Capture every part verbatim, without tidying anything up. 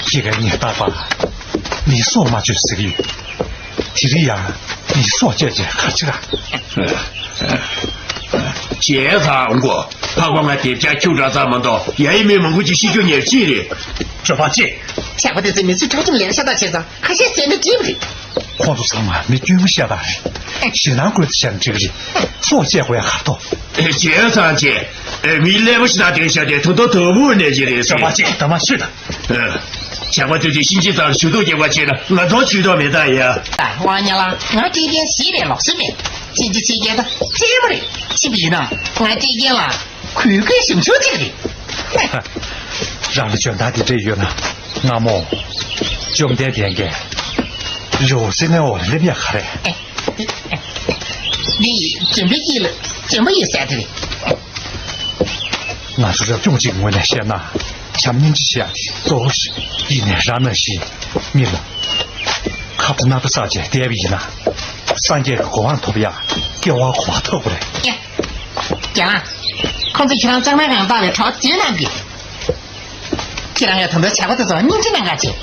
ཁྱེད་ཀྱིས་ངས་རྟག་པར་མི་སྲོག་མ་གཅོད་ཟེར་གྱི་ཡོད། དེ་རིང་ཡང་མི་སྲོག་བཅད་བྱས་ག་རེ་བྱེད་ག་བྱས་ཙང་འོང་གོ། ཕ་གོ་ང་དེབ་ཆག་ཁྱུག་དྲག་ཙམ་མ་གཏོགས་ཡ་ཡི་མི་མང་པོ་ཅིག་ཤི་རྒྱུ་ཉེར་གཅིག་རེད། ཇོ་པ་ཅེ། ཇག་པ་དེ་ཚོས་མི་ཚེ་ཁྲག་ཁྱིམ་ལེན་ཤ་སྟག་བྱས་ཙང་ཁ་ཤས་བསད་ན་འགྲིག་པ་རེད། ཁོང་ཚོ་ཚང་མ་མི་དཀྱུས་མ་ཤ་སྟག་རེད། ཞེད་སྣང་སྐུལ་ཏེ་བཤད་ན་འགྲིག་གི་རེད། སྲོག་བཅད་དགོས་ཡ་ག་རེ་འདུག་བྱས་ཙང་ཅེ། མི་ཀླད་པ་ཞེ་དྲག་ལྡན་ཤག་དེ་ད་དུང་དོ་ཕོག་ནས་ཅི་རེད་ཟེར། ཇོ་པ་ཅེ། ད་མ་ཤོད་དང་། ཇག་པ་དེ་ཚོས་གཤིན་རྗེ་ཙང་ཞུ་གཏུག་རྒྱག་པ་བྱས་ན་ང་ཚོ་ཇུས་གཏོགས་མེད་ད་ཡ། ད་དབང་ཉ་ལ་ང་སྤྲད་མཁན་ཞིག་རེད་ལོག་སྲིད་མེད། གཤིན་རྗེ་ཚེ་རྒྱལ་ད་རྩེད་མོ་རེད། ཕྱིན་པ་ཡིན་ན་ང་སྤྲད་མཁན་ལ་གུས་བཀུར་ཞབས་ཞུ་ཅིག་རེད། རང་ལ་འཇོན་ཐང་དེ་འདྲས་ཡོད་ན་སྔ་མོ་བཅོམ་ལྡན་འདས་ཀྱིས་རི་བོ་རྩེ་ལྔའི་འོག་ལ་སླེབས་ཡ་ག་རེ། འདི་བྱམས་པའི་ཡུལ་ལ་བྱམས་པ་ཡོད་ས་དེ་རེད། ང་ཚོ་རབ་བྱུང་གཅིག་ངོས་ནས་བཤད་ན་བྱམས་སྙིང་རྗེ་ཞེས་ཡ་དེ་གཙོ་བོ་རེད། ཡིན་ནའི་རང་ནང་བཞིན་མི་ལ་ཁ་དོག་སྣ་ཁ་བསགས་བྱས་བསྡད་པ་ཡིན་ན་སངས་རྒྱས་ཀྱི་གོ་འཕང་ཐོབ་ཡ་སྐྱེ་བ་གོ་འཕང་ཐོབ་དགོས་རེད། རྒན་ལགས། ཁོང་ཚོས་ཁྱེད་རང་གཙང་མའི་སྒང་བཏགས་པའི་གྲོགས་བྱེད་གནང་གི། ཁྱེད་རང་ཡང་ད་ལྟ་ཇག་པ་དེ་ཚོ་སྙིང་རྗེ་གནང་ག་བྱེད།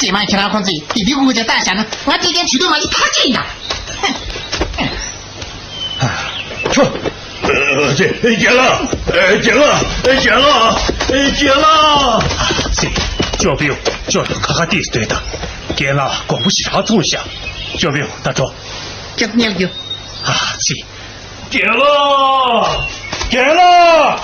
རྗེས་མ་ཁྱེད་རང་ཁོང་ཚོས་དེ་དུས་ཁུག་ཁུག་ཅིག་བཏགས་བཞག་ན་ང་སྤྲད་མཁན་ཇུས་གཏོགས་མ་བྱེད་ཐག་ཆོད་ཡིན་ད། ཁྱོ། རྒན་ལགས། རྒན་ལགས། རྒན་ལགས། རྒན་ལགས། ཙི། ཅོ་པིའུ། ཅོ་པིའུ་ཁ་ཁ་ཏིས་སྡོད་དང་། རྒན་ལགས་དགོངས་པ་ཞེ་དྲག་ཚོམས་ཤག་ཅོ་པིའུ་ད་འགྲོ། ཁྱོད་ཉལ་རྒྱུ། ཨ་ཙི། རྒན་ལགས། རྒན་ལགས།